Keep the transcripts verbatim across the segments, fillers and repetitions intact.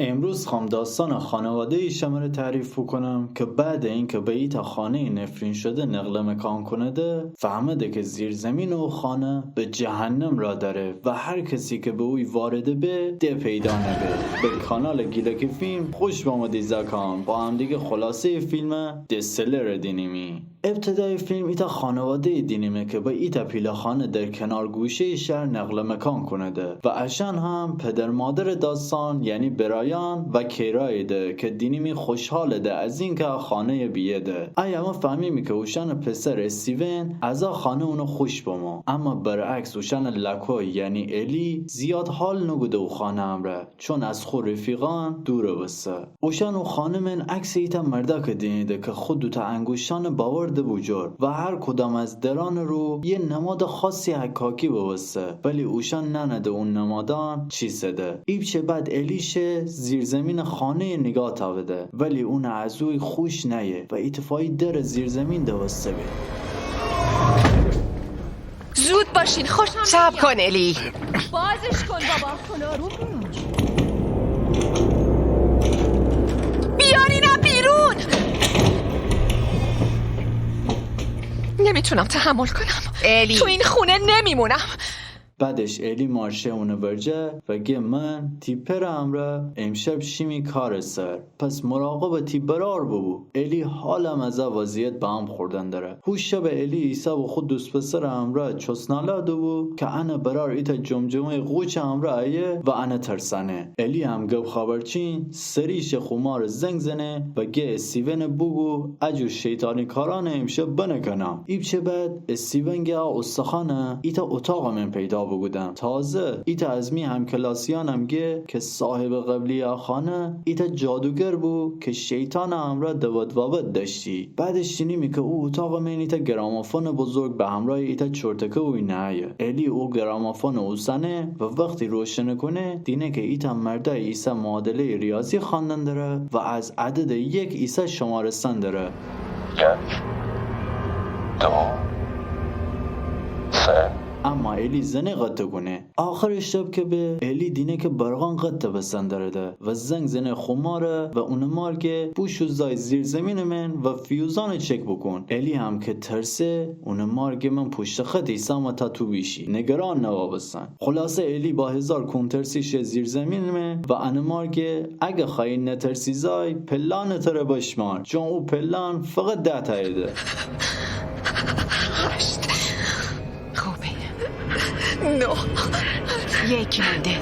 امروز خوأم داستانٚ خانواده‌یی شمره تعریف بوکونم که بعدٚ اینکه به ایتأ خانه‌یٚ نفرین شده نقل مکان کونده، فهمده که زیرزیمینٚ او خانه به جهنم رأ دأره و هر کسی که به اوی وارد به، ده پیدا نبه. به کانالٚ گیلک فیلم خوش بمودی زأکان، با همدیگه خلاصه‌یٚ فیلم دستلر دینیمی. ابتدایٚ فیلم ایتأ خانواده‌یٚ دینیمه که به ایتأ پیله‌خانه در کنار گوشه‌یٚ شهر نقل مکان کونده و اشأن هم پدر مادرٚ داستان یعنی برایان و کیراییده که دینیمی خوشحالده از اینکه ا خانه‌یٚ بیهده. ایه امه فهمیمی که اوشأنٚ پسر استیون از ا خانه اونٚ خوش بمو، اما برعکس اوشأنٚ لأکو یعنی الی زیاد حال نوکوده او خانه امرأ، چون از خو رفیقأن دور بسه. اوشأن او خانه مئن عکسٚ ایتأ مردأکه دینیده که خو دوتأ انگوشتأنٚ بأورده بوجور و هر کدام از درأنٚ رو یه نمادٚ خاصی حکاکی ببسته، ولی اوشأن نأنده او نمادأن چیسده. ایپچه بعد الی شه زیرزیمینٚ خانه‌یٚ نیگاه تأوده، ولی اون از اوی خوش نأیه و ایتفاقی درٚ زیرزیمین دوسته به. زود باشین، خوشم نمیاد. صبر کن الی. بازش کن بابا. بیارینم بیرون. نمی‌تونم تحمل کنم. الی. تو این خونه نمیمونم. بعدش الی مار شه اونٚ ورجه و گه من تی پئرٚ امرأ امشب شیمی کارٚ سر. پس مراقبٚ تی برأر بوبو. الی حالم از ا وضعیت به هم خوردن دره. هو شب الی ایسا و خو دوست پسرٚ امرأ چوسنالا دوبو که انٚ برأر ایتأ جمجمه‌یٚ قوچٚ امرأ ایه و انٚ ترسأنه. الی هم گب خبرچین سری شه خو مارٚ زنگ زنه و گه استیونٚ بوگو ا جور شیطانی کارأنٚ امشب بنکنا. ایپچه بعد استیون گه ا استخوأنٚ ایتأ اتاقٚ مئن پیدا بوکودم. تازه ایتأ از می همکلاسیأنم گه که صاحبٚ قبلی‌یٚ ا خانه ایتأ جادوگر بو که شیطانٚ امرأ دوت وابت دأشتی. بعدش دینیمی که او اتاقٚ مئن ایتأ گرامافونٚ بزرگ به همرأیٚ ایتأ چرتکه اوینه ایه. الی او گرامافونٚ اوسنه و وختی روشنٚ کونه دینه که ایتأ مردأی ایسه معادله‌یٚ ریاضی خوأندن دره و از عددٚ یک ایسه شمارستن دره. یک، دو، سه. اما الی زنه قطع کونه. آخرٚ شب که به، الی دینه که برقأن قطع بستن درده و زنگ زنه خو مار و اونٚ مار گه بوشو زای زیرزیمینٚ مئن و فیوزأنٚ چک بوکون. الی هم که ترسه، اونٚ مار گه من پشتٚ خط ایسام تا تو بیشی، نگران نوا بسن. خلاصه الی با هزار کونترسی شه زیرزیمینٚ مئن و انٚ مار گه اگه خوأیی نترسی زای، پلأنٚ تره بشمار، چون او پلأن فقط ده تأییده. هشت. خوبه. نه. یکی مونده.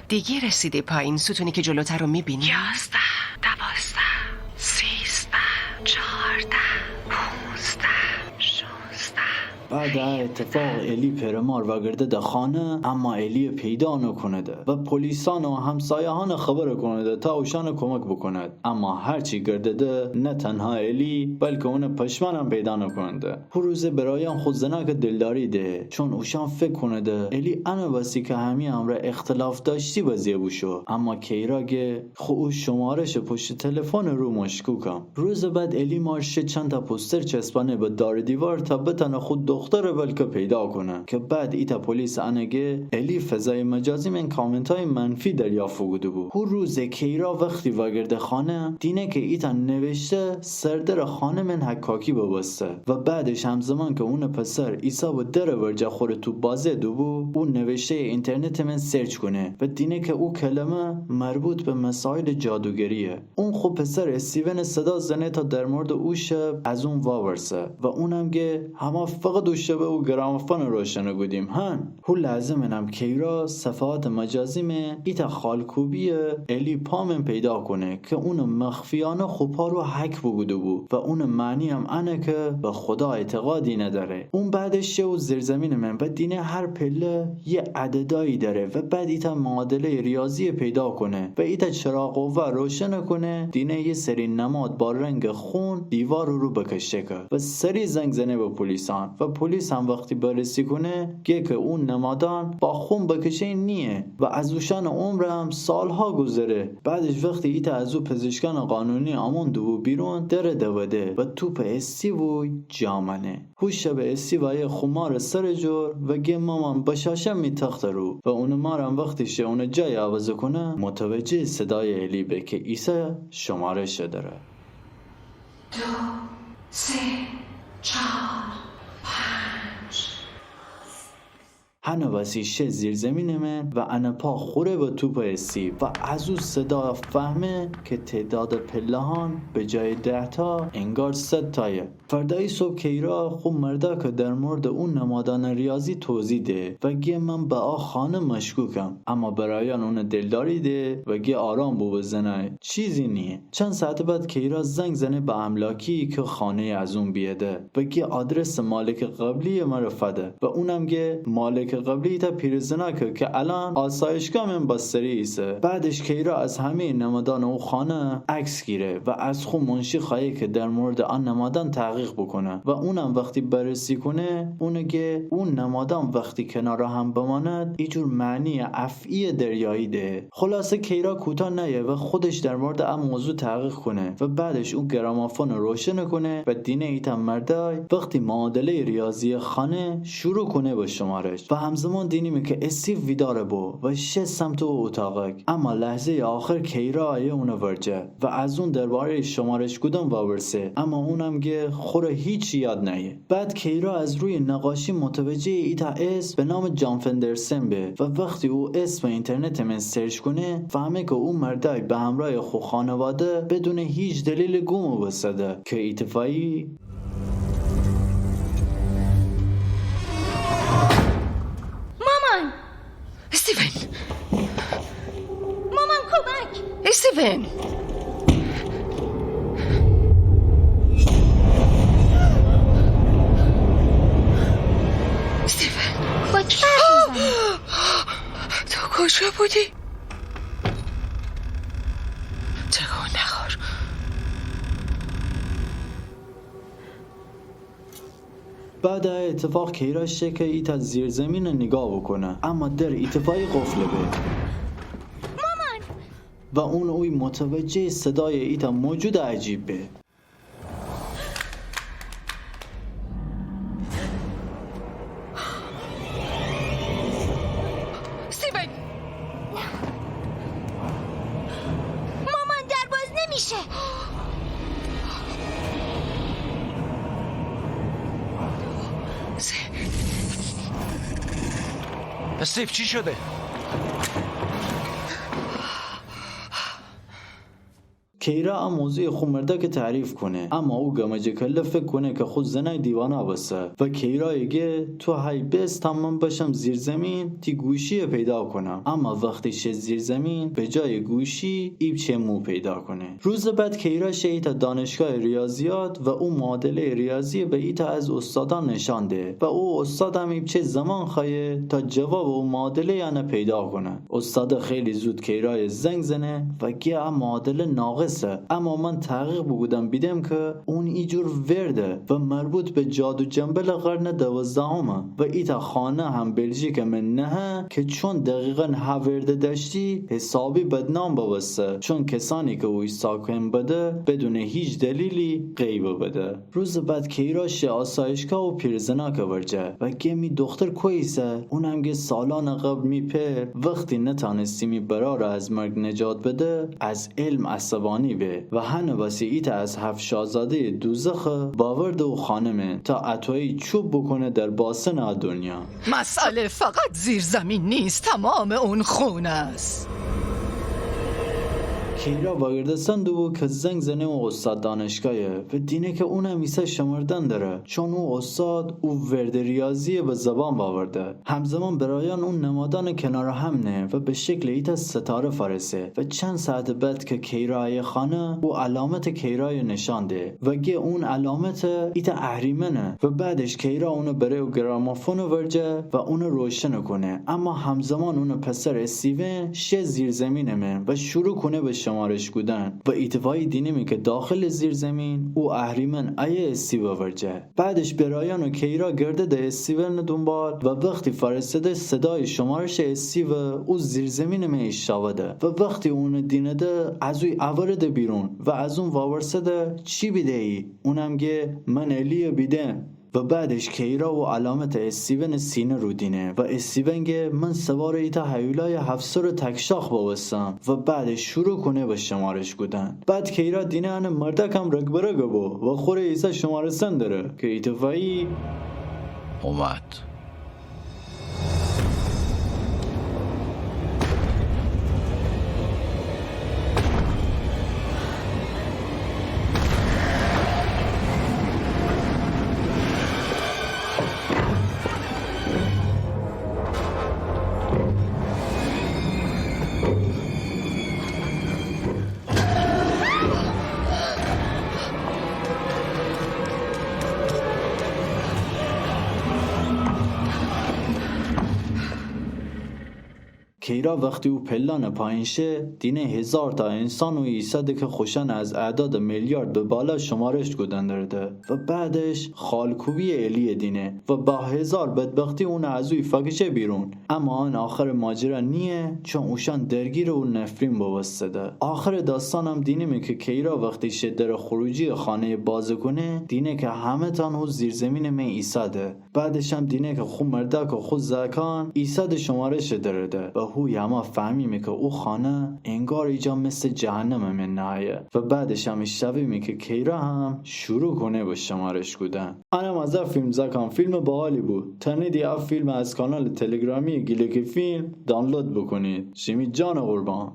دیگه رسیدی پایین، ستونی که جلوتر رو می‌بینی؟ یازده، دوازده، سیزده، چهارده، پونزده، شونزده. بعد ا اتفاق الی پئرٚ مار وأگردده خانه، اما الی پیدا نوکونده و پولیسأن و همسایه‌هان خبر کونده تا اوشأن کمک بوکوند. اما هرچی گردده، نه تنها الی، بلکه اونٚ پشمأنم پیدا نوکونده. هو روزه برایان خو زنأکه دلداری ده، چون اوشأن فکر کونده الی انٚ وسی که همی امرأ اختلاف دأشتی بزه بوشو. اما کیرا گه خو او شمارشٚ پشتٚ تلفنٚ رو مشکوکم. روزٚ بعد الی مار شه چندتأ پوستر چسبأنه به دار و دیوار تا بتأنه خو دخترٚ بلکه پیدا کونه، که بعد ایتأ پولیس انه گه الی فضایٚ مجازی مئن کامنتأیٚ منفی دریافت بوکوده بو. هو روزٚ کیرا وختی وأگرده خانه، دینه که ایتأ نوشته سردرٚ خانه مئن حکاکی ببسته و بعدش همزمان که اونٚ پسر ایسا به درٚ ورجه خوره توپ‌بازی دوبو، او نوشته‌یٚ اینترنتٚ مئن سرچ کونه و دینه که او کلمه مربوط به مسائلٚ جادوگریه. اون خو پسر استیونٚ صدا زنه تا در موردٚ او شب از اون وأورسه و اونم گه همأ فقط او شبه او گرامافونٚ روشنٚ کودیم هن. هو لحظه مئنم کیرا صفحاتٚ مجازی مئن ایتأ خالکوبییٚ الی پا مئن پیدا کونه که اونٚ مخفیأنه خو پا رو حک بوکوده بو و اونٚ معنییم انه که به خدا اعتقادی ندأره. اون بعدش شه او زیرزیمینٚ مئن و دینه هر پله یه عددأیی دأره و بعد ایتأ معادله‌یٚ ریاضیی پیدا کونه و ایتأ چراغ قوه روشنٚ کونه، دینه یه سری نماد با رنگٚ خون دیوارٚ رو بکشته که و سری زنگ زنه به پولیسأن و پولیس هم وختی بررسی کونه، گه که او نمادان با خون بکشه نییه و از اوشأنٚ عمرم سالها گوذره. بعدش وختی ایتأ از او پزشکأنٚ قانونی امون دوبو بیرون، دره دوده و توپٚ استی ووی جا مأنه. هو شبٚ استی وأیه خو مارٚ سرٚ جور و گه مامان بشاشم می تختٚ رو و اونٚ مارم وختی شه اونٚ جای عوض کونه، متوجه صدایٚ الی به که ایسه شمارش دره. دو، سه، چار، پنج. هنٚ وسی شه زیرزیمینٚ من و انٚ پا خوره به توپٚ استی و از او صدا فهمه که تعدادٚ پلهان به جای ده‌تا انگار صدتایه. فردایی صبح کیرا خو مردأکٚ در موردٚ او نمادأنٚ ریاضی توضیح ده و گه من به آ خانه مشکوکم، اما برایان اونٚ دلداری ده و گه آرام بو بزنه، چیزی نییه. چند ساعتٚ بعد کیرا زنگ زنه به املاکی که خانه‌یٚ از اون بیهده و گه آدرسٚ مالکٚ قبلی‌یٚ مره فده و اونم گه مالکٚ قبلی ایتأ پیرزنأکه که الأن آسایشگاه من بستری ایسه. بعدش کیرا از همه‌یٚ نمادأنٚ او خانه عکس گیره و از خو منشی خوأیه که در موردٚ آ نمادأن تحقیق بوکونه و اونم وختی بررسی کونه، اون گه او نمادأن وختی کنارٚ هم بماند، ایجور معنی‌یٚ افعی‌یٚ دریایی ده. خلاصه کیرا کوتاه نأیه و خودش در موردٚ ا موضوع تحقیق کونه و بعدش او گرامافونٚ روشنٚ کونه و دینه ایتأ مردأی وختی معادله‌یٚ ریاضی‌یٚ خوأنه شروع کونه به شمارش و همزمان دینیمه که استی ویدار بو و شه سمتٚ او اوطاقک، اما لحظه‌یٚ آخر کیرا آیه اونٚ ورجه و از اون درباره‌یٚ شمارش کودن وأورسه، اما اونم گه خوره هیچی یاد نأیه. بعد کیرا از رویٚ نقاشی متوجه‌یٚ ایتأ اسم به نامٚ جان فندرسن به و وختی او اسمٚ اینترنتٚ من سرچ کونه، فهمه که او مردأی به همرأیٚ خو خانواده بدونٚ هیچ دلیلٚ گوم بوسته ده که ایتفاقی. مامان! استیون! مامان، کمک! استیون! استیون! با کی حرف می‌زنی؟ تو کجا بودی؟ تکون نخور. بعد ا اتفاق کیرا شه که ایتأ زیرزیمینٚ نیگاه بوکونه، اما در ایتفاقی قفل به. مامان! و اون اوی متوجه صدایٚ ایتأ موجودٚ عجیب به. استیون! مامان، در باز نمیشه. استیو، چی شده؟ کیرا ا موضوعٚ خو مردأکٚ تعریف کونه، اما او گمجٚ کله فکر کونه که خو زنأی دیوانه بسه و کیرایٚ گه تو هی بس تا من بشم زیرزیمین تی گوشی‌یٚ پیدا کونم. اما وختی شه زیرزیمین، به جایٚ گوشی ایپچه مو پیدا کونه. روزٚ بعد کیرا شه ایتأ دانشگاهٚ ریاضیات و او معادله‌یٚ ریاضی‌یٚ به ایتأ از استادأن نشأن ده و او استادم ایپچه زمان خوأیه تا جوابٚ او معادله‌یٚ انه پیدا کونه. استاده خیلی زود کیرایٚ زنگ زنه و گه ا معادله ناقصه، اما من تحقیق بوکودم بیدم که اون ایجور ورده و مربوط به جادو جنبلٚ قرنٚ دوازدهمه و ایتأ خانه هم بلژیکٚ من نهه که چون دقیقاً ها ورده دأشتی حسابی بدنام ببوسته، چون کسأنی که اویه ساکن بده بدونٚ هیچ دلیلی غیب بده. روزٚ بعد کیرا شه آسایشگاه و پیرزنأکٚ ورجه و گه می دوختر کویه ایسه؟ اونم گه سالأنٚ قبل می پئر وختی نتأنستی می برأرٚ از مرگ نجات بده، از علم عصبانی به و هنٚ وسی ایتأ از هفت شاهزاده‌یٚ دوزخٚ باورده او خانه من تا اتویی چوب بوکونه در باسنٚ ا دونیا. مسئله فقط زیرزمین نیست، تمام اون خون است. کیرا وأگردستن دوبو که زنگ زنه او استاد دانشگاه‌یه و دینه که اونم ایسه شمردن دره، چون او استاد او وردٚ ریاضی‌یه به زبان وأورده. همزمان برایان او نمادأنٚ کنارٚ هم نه و به شکلٚ ایتأ ستاره فأرسه و چند ساعتٚ بعد که کیرا ایه خانه، او علامتٚ کیرایٚ نشأن ده و گه اون علامت ایتأ اهریمنه و بعدش کیرا اونٚ بره او گرامافونٚ ورجه و اونٚ روشنٚ کونه، اما همزمان اونٚ پسر استیون شه زیرزیمینٚ من و شروع کونه به شمردن. شمارش کودن و ایتفاقی دینیمی که داخل زیرزمین او اهریمن ایه استیوه ورجه. بعدش برایان و کیرا گردده استیون دونبال و وختی فارسده صدای شمارش استیوه او زیرزمین می ایشاوده و وختی اونه دینده از اوی اوارده بیرون و از اون واورسده چی بیده‌یی؟ اونم گه من الیه بیدم. و بعدش کیرا او علامت استیون سینه رو دینه و استیون گه من سوار ایتا هیولای هفت سر تکشاخ بوستم و بعدش شروع کونه به شمارش کودن. بعد کیرا دینه انه مردکم رگ‌برگ بو و خوره ایسه شمارستن دره که ایتفاقی اومد. کیرا وختی او پلان پایین شه، دینه هزار تا انسان و ایساده که خوشان از اعداد میلیارد به بالا شمارش کودن درده و بعدش خالکوبی الیه دینه و با هزار بدبختی اون از اوی فکشه بیرون. اما ان آخر ماجرا نیه، چون اوشان درگیر او نفرین بوستده. آخر داستانم دینیمی که کیرا وختی شه در خروجی خانه باز کونه، دینه که همه‌تان هو زیرزمین می ایساده. بعدشم دینه که خو مرداک و خو زاکان ایساده شمارش درده و هو یاما فهمیمی که او خانه انگار ایجا مثل جهنم من نهایه و بعدشم ایشتاویمی که کیرا هم شروع کونه به شمارش کودن. انم از ا فیلم زاکان، فیلم باحالی بود. تنیدی ا فیلم از کانال تلگرامی گیلکی فیلم دانلود بکنید. شیمی جان قربان.